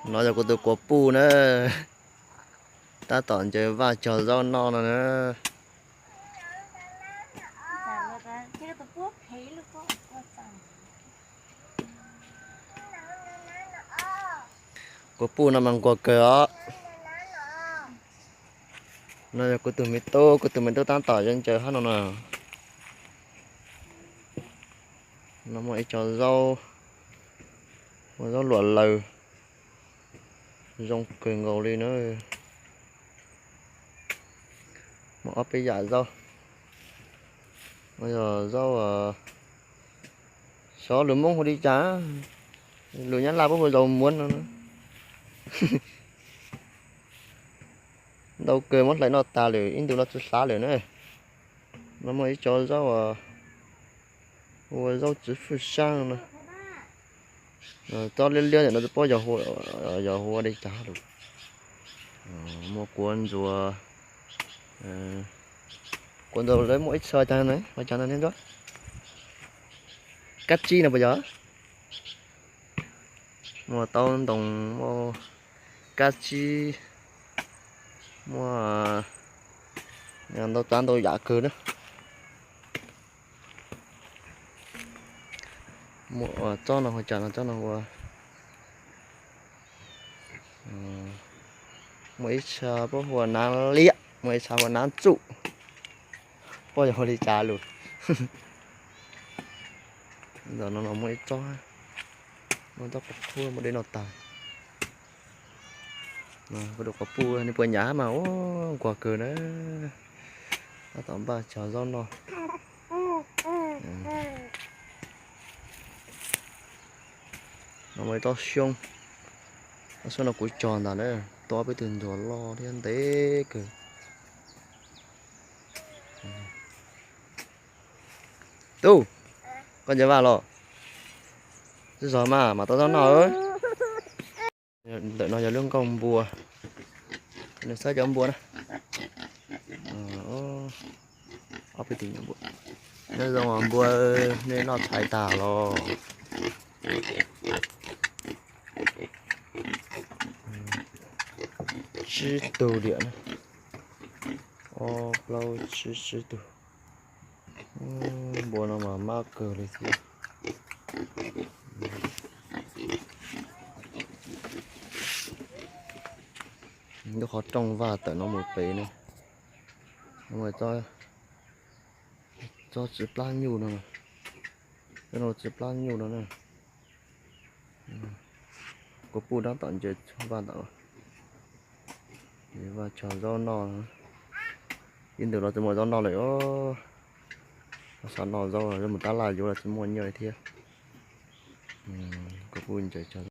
No yog kuv tus kuav puj na, tab tom ncaws vaj cog zaub noj no na. Kuav puj no mas nquag kawg os. No yog kuv tus me tub, kuv tus me tub tab tom ncaws hab no na. No muaj ib co zaub, muaj zaub luam laws, zoo kawg nkaus li na. Muaj ob peb yam zaub, no yog zaub, xyov lus Hmoob hu li cas, lus Nyab Laj puab hu zaub muab no. Ntau kawg muab hlais noj tas lawm ib ntus los tsis hlav lawm na. No muaj ib co zaub, ua zaub txiv fwj saab no. Tsob liab liab ntawm no tsis paub yog hu ua li cas lawm. Muaj kuav ntsuas, kuav ntsuas lawv muaj ib txha cas na, ua cas no thiab ntsuab. Kab tsib no puas yog? Muaj taub ntoos, muaj kab tsib, muaj ntau tsav ntau yam kawg na. Muaj tsob no ua cas no, tsob no ua, muaj ib txha puab hu ua nab liab, muaj ib txha hu ua nab txuj, puab yog ua li cas lus. Ntawm no los muaj ib tsob, muaj tsob qub qub muaj dej noj tag. Kuv tus quav puj nws puas nyam mas ua nquag kawg na. Tab tom npaj cog zaub noj. No muaj ib tsob xyoob, tsob xyoob no kuv cog ntag na, tuaj ob peb tug ntsuag loj thiab ntev kawg. Tub, koj ncaws vaj los? Tsis zog mas mam tau zaub noj. Ntawm no yog lub nkuaj npua, nws xawb cov npua na. Ob peb tus nyob npua, nyob zoo npua, nej noj tshais tag los? Tsib tug diam na, ob plaub tsib, tsib tug. Npua no mas mab kawg li thiab. Lub qhov rooj vaj tawm no mus pem na, tsob txiv plab nyuj no, tsob no txiv plab nyuj no na. Kuv puj tab tom ncaws vaj ntawd, vaj cog zaub noj. Ib ntus los tsis muaj zaub noj lawm os. Xav noj zaub, mus tab laj yuav los tsis muaj nyiaj li thiab. Kuv puj ncaws cog